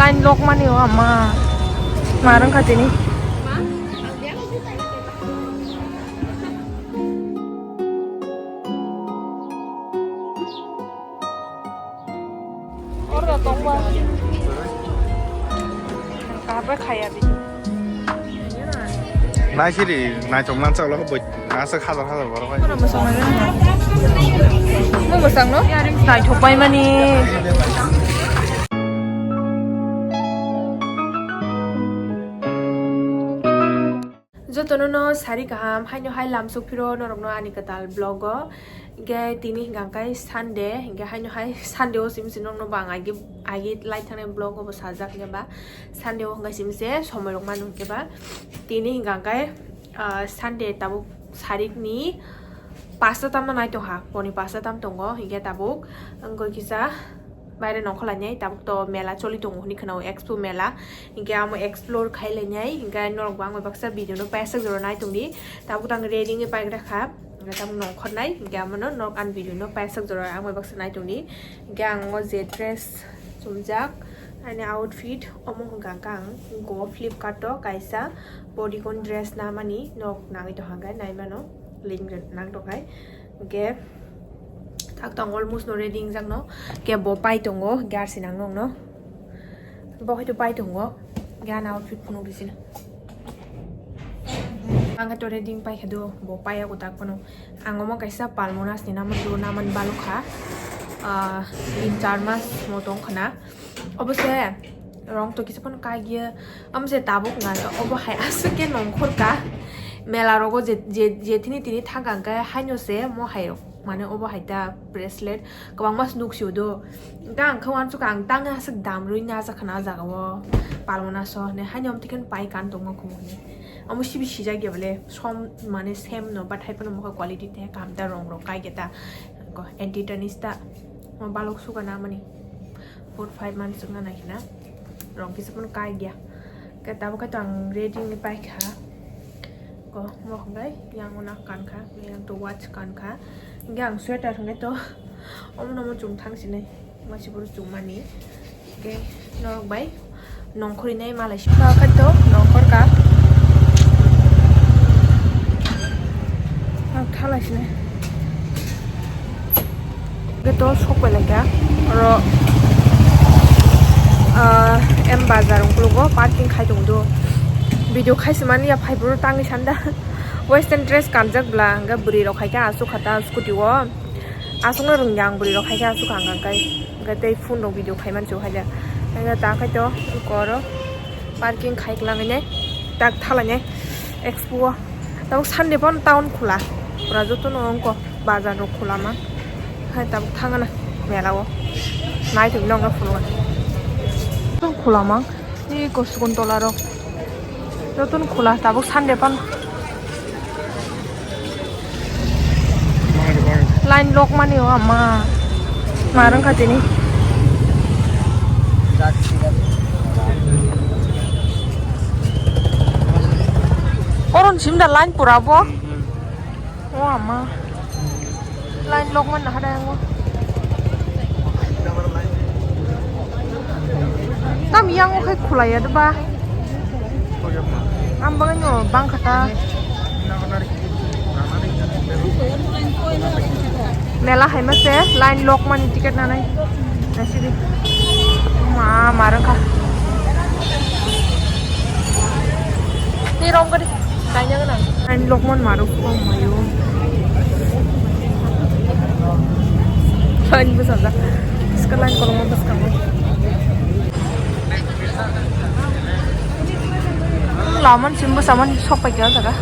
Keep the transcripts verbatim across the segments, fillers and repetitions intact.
Line lok mani o ama. Marang kha tini. Order tongba. Kaham khe khaya bini. Naisiri, naitok mansa ulo boi, aswk hajar hajar borok hai. Kono mwsang nai. Mo mwsang no? Earrings naithok pai mani. Jotono no sari kaham, haino hai lamsok phiro norokno ani kwtal vlog o. Hinkhe tini hinkha khe Sunday, hinkhe haino hai Sunday o simi se nokno bo ang agi, agi lai thangnai vlog o bo sajak hinkhe ba Sunday o hinkhe simi se somoi rok mano hinkhe ba tini hinkha khe, ah, Sunday tabuk sarikni pasta tamno naitokha, poni pasta tam tongo hinkhe tabuk wngkha kisa. Baire nongkhor lainai, tabuk to mela choli tongo hwnwi khwnao, expo mela. Hinkhe amo explore khai lainai, hinkhe norok bo ang bai baksa video no paisajak jora nai tongdi. Tabuk tang ready wngwi paikra kha, hinkhe tabuk nongkhor nai, hinkhe amo no norok ang video no paisajak jora ang bai baksa nai tongdi. Hinkhe ang o je dress chumjak, ani outfit omo hwnka ang go Flipkart o kaisa bodycon dress namani norok nangwi tongkha hinkhe naimano link nang tongkhai. Hinkhe tak tong almost no ready wngjak no. Hinkhe bo pai tongo, hinkhe R C nang nong no. Bo hai to pai tongo. Hinkhe ani outfit phunuk risi na. Ang to ready wng pai khe do, bo pai ya ko tak phano. Ang omo kaisa Palmonas ni naman do, naman balok kha. Ah, tin char mas mo tong khana. Obo se rong to kisa phano kaigia. Am se tabuk na to obo hai aswk khe nongkhor ka. Mela rogo je, je, je thini tini thang kha hwnkhe haino se mo hai rok. Mane obo hai ta bracelet kwbangma se nuk sio do. Hwnkhe ang khe uansukha ang tang aswk dam rwi na jak khana o jaga o Palmonas o hinwi haino omo thikhe pai kan tongma khumu hinwi. Omo sibi sijak ya bole som mane same no but hai phano mokha quality te kaham ta rong rok kai khe ta. Anti tanis ta. Mo balok suka na mani. Four five months wngna nai khna rong kisa phano kai gya. Khe tabuk khe to ang ready wngwi paikha. Ko mo hwnbai yang ona kankha, yang to watch kankha. Hinkhe ang sweater hwnwi to omo nomo chum thang sinai. Masi buru chum mani. Hinkhe norok bai nongkhorwi nai malai si. Kha khe to nongkhor ka. Ang thalai sinai. Hwnkhe to sok pai laikha. Oro, ah, M Bazar ungkulugo parking khai tongo do. Video khai se mani ya phai boro tangwi sanda. Western dress kanjak bla, hwnkhe bwrwi rok hai khe aswk kha ta scooty o. Aswkno rwngya ang bwrwi rok hai khe aswk kha hwnkhe, hwnkhe tei phone rok video khai mansi o hai da. Hwnkhe ta khai to oro parking khai kwlangwi nai tak thalai nai expo o. Tabuk Sunday phano town khula. Pura jotono wngkha bazar rok khulama. Hai tabuk thangana mela o. Naithok nokno phunukha. Jotono khulama. Ni ko Sukuntola rok. Jotono khula tabuk Sunday phano. Line lok mani o ama. Marang kha tini. Oron sim da line pura bo. O ama. Line lok man na hada yango. Tam yango khai khulai ya ba. Am bagano bang khata. Mela hai ma se line lok mani ticket nanai. Nasidi. Ma, marang kha. Ni rom gadi. Kainang na. Line lok man maruk ko mayo. Line bwsajak. Iska line koloma bwskango. Laman sim bwsaman sok pai kya jaga.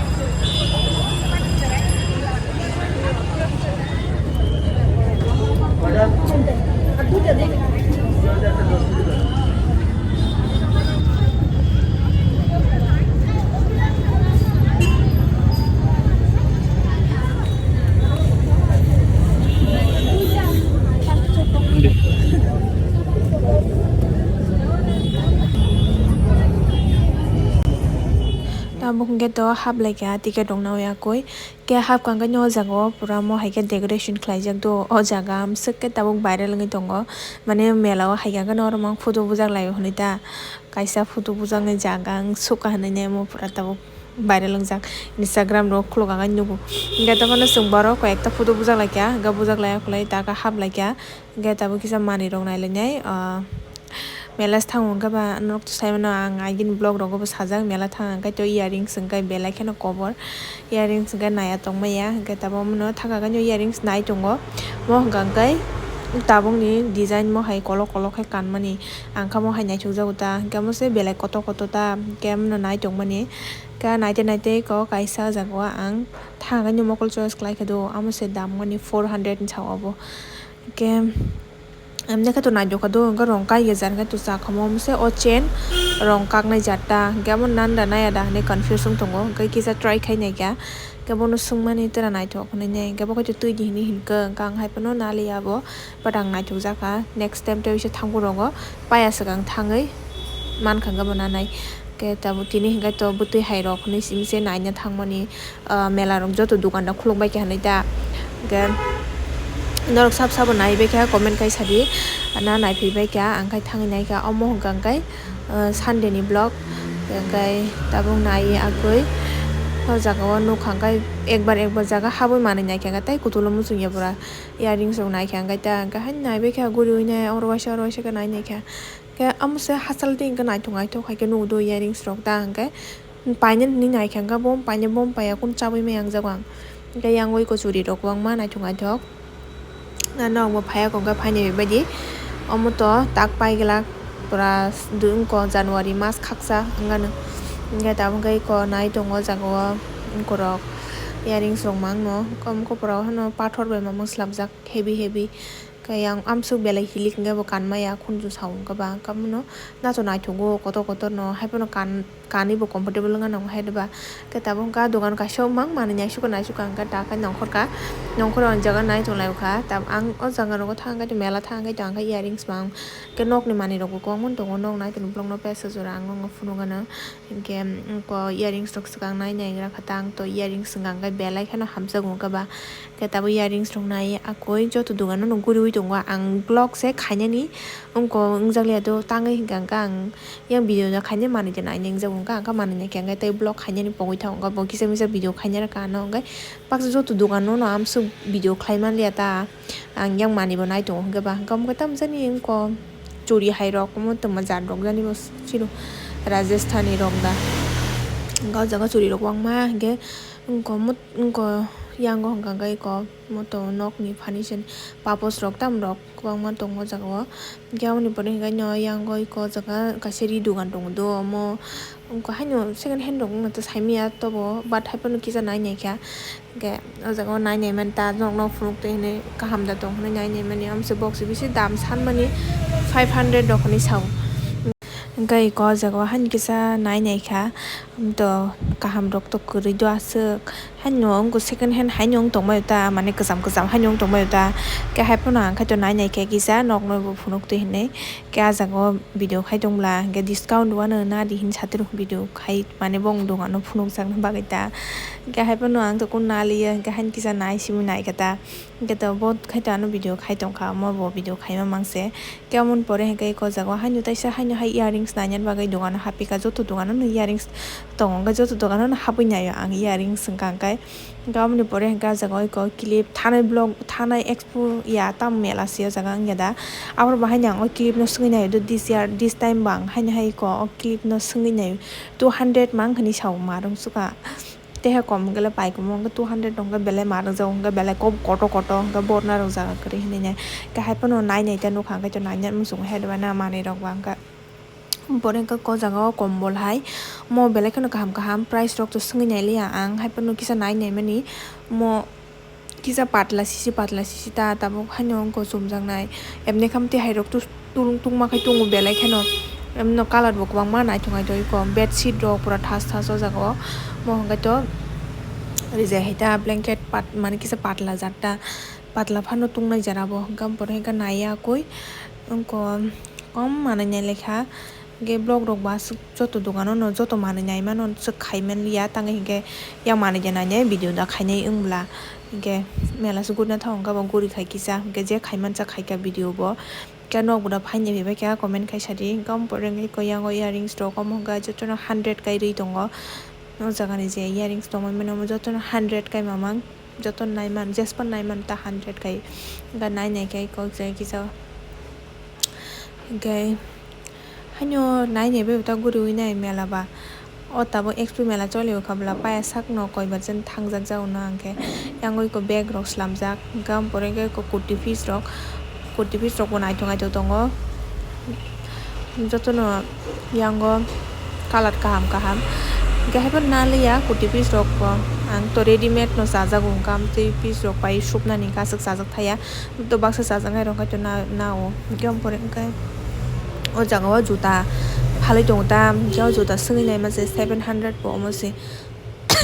Bo hwnkhe to hap lai kha ticket rok nai ya koi. Khe hap kha khe no o jaga o pura mo hai khe decoration khlai jak do. O jaga amswk khe tabuk viral wngwi tongo. Mane mela o hai kha khe no oro mang photo bujak lai o hwnwi ta. Kaisa photo bujak nai jaga ang sukha hwnwi nai mo pura tabuk viral wngjak. Instagram rok khuluk ang nugo. Hwnkhe tamo no chwng borok koi ekta photo bujak lai kha. Hwnkhe bujak lai ya khlai ta khe hap lai kha. Hwnkhe tabuk kisa manwi rok nai lai nai. Ah, Mela se thango hwnkhe ba norok to sai mano ang agini vlog rogo bo sajak mela thang hwnkhe to earrings hwnkhe belai kheno kobor earrings hwnkhe naiya tongmaya hwnkhe tabuk no thang hwnkhe earrings nai tongo mo hwnkha hwnkhe tabukni design mo hai kolok kolok khe kanmani ang khe mo hai naithokjago ta hwnkhe mo se belai kotor kotor ta hwnkhe mo no nai tongmani hwnkhe naite naite kok kaisa jagao ang thang hwnkhe mokol choice khlai khe do amo se dam mani four hundred ni sao obo hwnkhe. Emne khe to naithok kha do, hwnkhe rong kai ya jar khe to cha kha mo, mose o chain rong kaknai jar ta, hwnkhe amo nanda naya da hinwi confuse wng tongo, hwnkhe kisa try khai nai kha, hwnkhe bono swngmani tera naithok hinwi nai, hwnkhe bo khe to twi di hinwi hinkhe, hwnkhe ang hai phano naliya bo, but ang naithok jak kha, next time tei waisa thangbo rogo paya swkang thangwi mankha hwnkhe bo nanai, hwnkhe tabuk tini hwnkhe to bwtwi hai rok hinwi simi se naina thangmani. Ah, mela rok joto dukan rok khuluk bai kha hinwi ta. Hwnkhe norok sab sabo nai bai kha comment khai sadi. Na nai phai bai kha ang khai thangwi nai kha omo hwnkha hwnkhe, ah, Sunday ni vlog. Hwnkhe tabuk nai agwi o jaga o nukha hwnkhe ekbar ekbar jaga habwi manwi nai kha tei kutulo muchung ya pura earrings rok nai kha hwnkhe ta hwnkhe hai nai bai kha guriwi nai oro waisa oro waisa khe nai nai kha. Khe amo se hachal twi hwnkhe naithok naithok hai khe nugo do earrings rok ta hwnkhe. Painani hinwi naikha hwnkhe bo painani bo paiya kunu chabwi maya wngjago ang. Hwnkhe yang oi ko churi rok kwbangma naithok naithok. Ano ang bo phaiya kok hwnkhe phainai bai di. Omo to tak pai glak pura wngko January mas khaksa wngano. Hwnkhe tabuk hwnkhe eko nai tongo o jaga o wngkorok earrings rok mangno. Omo kopor rok hano pathor bai ma mwslapjak heavy heavy. Khe yang amsuk belai hilik hwnkhe bo kanmaya khunju sao hwnkhe ba hwnkhe bono nacho naithogo kotor kotor no haiphano kan. Kanwi bo comfortable wngna nango hai ba. Khe tabuk wngkha dogan kaisa o mang manwi naisukha naisukha hwnkhe ta khe nongkhorkha. Nongkhor o ang jaga nai tonglaikha. Tab ang o jaga rogo thang khe mela thang khe tang khe earrings mang. Khe nokni manwi rok bo kwbangma tongo nok nai tongni borok no pesa jora ang nokno phunukgano. Hinkhe ko earrings rok swkang nai naigra kha tang to earrings swkang khe belai kheno hamjago wngkha ba. Khe tabuk earrings rok nai akoi joto dogan o no guriwi tongo ang vlog se khainani. Wngko wngjakliya do tangwi hwnkha hwnkha ang yang video no khaina manwi de naina wngjago hwnkha hwnkha manwi naikha hwnkhe tei vlog khainani pogwi thango hwnkha bo kisa misa video khaina rwkha ano hwnkhe baksa joto dogan no no amsuk video khlai manliya ta ang yang manwi bo nai tongo hwnkhe ba hwnkha hwnkhe tamjani wngko churi hai rok omo twma jat rok jani bo siro Rajasthani rok da hwnkha o jaga churi rok wngma hwnkhe wngko mot wngko yango hwnkha hwnkhe eko moto nokni furniture papos rok tam rok. Kwbangma tongo o jaga o. Hwnkhe aboni pore hwnkhe no yang oi ko jaga kaisa ri dogan tongo do omo. Wngkha haino second hand rok wngkha saimanya tobo but haiphano kisa nai naikha. Hwnkhe o jaga o nai naimani ta nokno phunuk twi hinwi kaham da tong hinwi nai naimani. Amse box bisi dam sanmani five hundred rok hinwi sao. Hwnkhe eko o jaga o haino kisa nai naikha. Amto kaham rok to kwrwi do aswk. Haino wngkha second hand haino wng tongmani ta, mane kwcham kwcham haino wng tongmani ta. Khe haiphano ang khe to nai nai khe kisa nokno bo phunuk twi hinwi. Khe ah jaga o video khai tong bwla, hwnkhe discount wano nadi hinwi satiro video khai, mane bo wng dogan o phunukjakna bagwi ta. Hwnkhe haiphano ang to kunu naliya, hwnkhe haino kisa nai simi nai khe ta. Hwnkhe to bo khai to ano video khai tongkha, omo bo video khaima mangse. Khe amoni pore hwnkhe eko jaga o haino taisa haino hai earrings nainani bagwi dogano hapikha, joto dogano no earrings tongo, hwnkhe joto dogano no habwi naio ang earrings wngkha hwnkhe. Hwnkhe amoni pore hwnkhe ah jaga o eko clip thanai vlog thanai expo ya tamo mela se o jaga wngya da. Aboni bo haino ang o clip no swngwi naio do this year, this time bo ang haino hai eko o clip no swngwi naio two hundred mang hinwi sao ma rwngsukha. Teha kom hwnkhe le pai kumo hwnkhe two hundred hwnkhe belai ma rwkjago hwnkhe belai kok kotor kotor hwnkhe borna rwkjaga kwrwi hinwi nai. Khe haiphano nai nai ta nukha hwnkhe to naina muchungo headbana manwi rok ba hwnkhe. Borok hwnkhe o jaga o kombol hai mo belai kheno kaham kaham price rok to swngwi nai liya ang haiphano kisa nai nai mani mo. Kisa patla sisi patla sisi ta tabuk haino wngkha chumjaknai. Emne khamtwi hairok tus-, tung-, tungma khai tongo belai kheno. Emno colour bo kwbangma naithok naithok iko. Bedsheet rok pura thas thas o jaga o. Mo hwnkhe to rijai hai ta blanket pat-, mane kisa patla jat ta. Patla phano tungnai jara bo. Hwnkhe borok hwnkhe naiya koi. Wngkha kom manwi nai lekha. Hingke vlog rok bo aswk joto dogano no joto manwi naimano swk khaiman liya, tangwi hingke yang manwi de nainai video da khainai wng bwla. Hingke mela se gurina thango, hingke bo guri khai kisa, hingke je khaiman cha khaika video bo. Hingke nok bo da phaini phaibai kha, comment khai sadi. Hingke omo pore hingke ko yango earrings rok omo hingke jotono hundred kai rwi tongo. O jaga ni je earrings tongmani omo jotono hundred kai mamang. Joto naiman, jespan naiman ta hundred kai. Hingke nai nai kai kok jai kisa. Hingke haino nai nai bai ta guriwi nai mela ba. O tabuk expo mela choli o kha bwla paya sak no koi bar jen thangjak jago no hingke. Yang oi ko bag rok slamjak. Hingke omo pore hingke ko kurti piece rok. Kurti piece rok bo naithok naithok tongo. Jotono yango colour kaham kaham. Hingke haiphano naliya kurti piece rok bo. Ang to readymade no chajago hingke, amtwi piece rok pai supnani hingke aswk chajak thaya. To baksa chajaknai rok khe to na, na o. Hingke omo pore hingke o jaga o juta phalwi tongo ta. Hingke o juta swngwi naima se seven hundred bo omo se.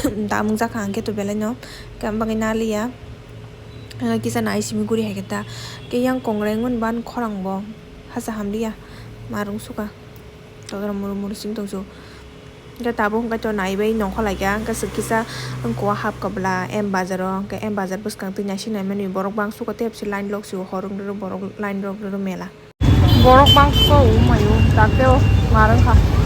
Damung jak kha hingke to belai no. Hingke ang bagwi naliya. Hingke kisa nai simi guri hai khe ta. Hingke yang kongrai wngmani ban khorang bo. Hasa hamliya. Marung suka. Todoro muru muru sing tong su. Hingke tabuk hingke to naibai nongkhor laikha, hingke swk kisa wngkha o hapkha bwla M Bazar o, hingke M Bazar bwskang twi naising naimani borok bangsugo tei line lok si o, hor wng rw borok line rok rw mela. Borok bangsugo o maio, dakte o mar wngkha.